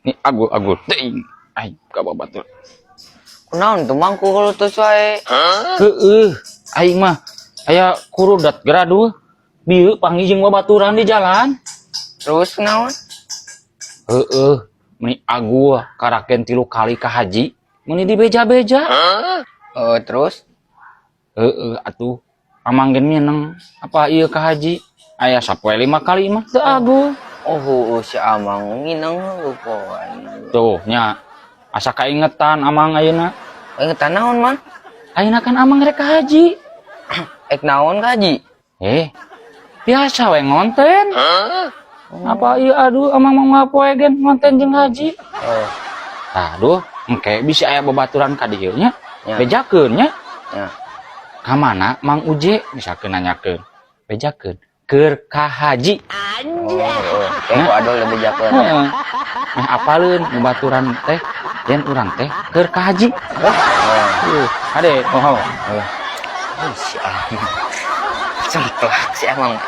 Ni agul-agul teuing aing ka babatur. Kunaon tuh, Mang, kukulutus wae? Heeh, aing mah aya kurudat geura bieu panggih jeung babaturan di jalan. Terus kunaon? Heeh, meni agul karaken tilu kali ka haji, meni dibeja-beja. Oh, terus? Heeh atuh, Amang gen mineng apa ieu ka haji aya sapoe lima kali mah teu agul. Oh, heueuh, si Amang ngineng heueuh poe. Tuh nya, asa kaingetan Amang ayeuna. Ingetan naon, Mang? Ayeuna kan Amang rek ka haji. Ek naon ka haji? Eh, biasa we ngonten. Apa iya, aduh, Amang mau poe gen ngonten jeung haji. Oh, aduh, engke bisa aya babaturan ka dieu nya. Ya. Bejakeun nya. Ya. Ka mana Mang Uje, misalkeun nanyakeun. Bejakeun keur ka haji. Oh, heeh. Kayak ku Adol lebih jakeun. Heeh. Meh apaleun babaturan teh yen urang teh keur ka haji. Oh. Ade, oh. Oh, si Amang. Cemplak si Amang.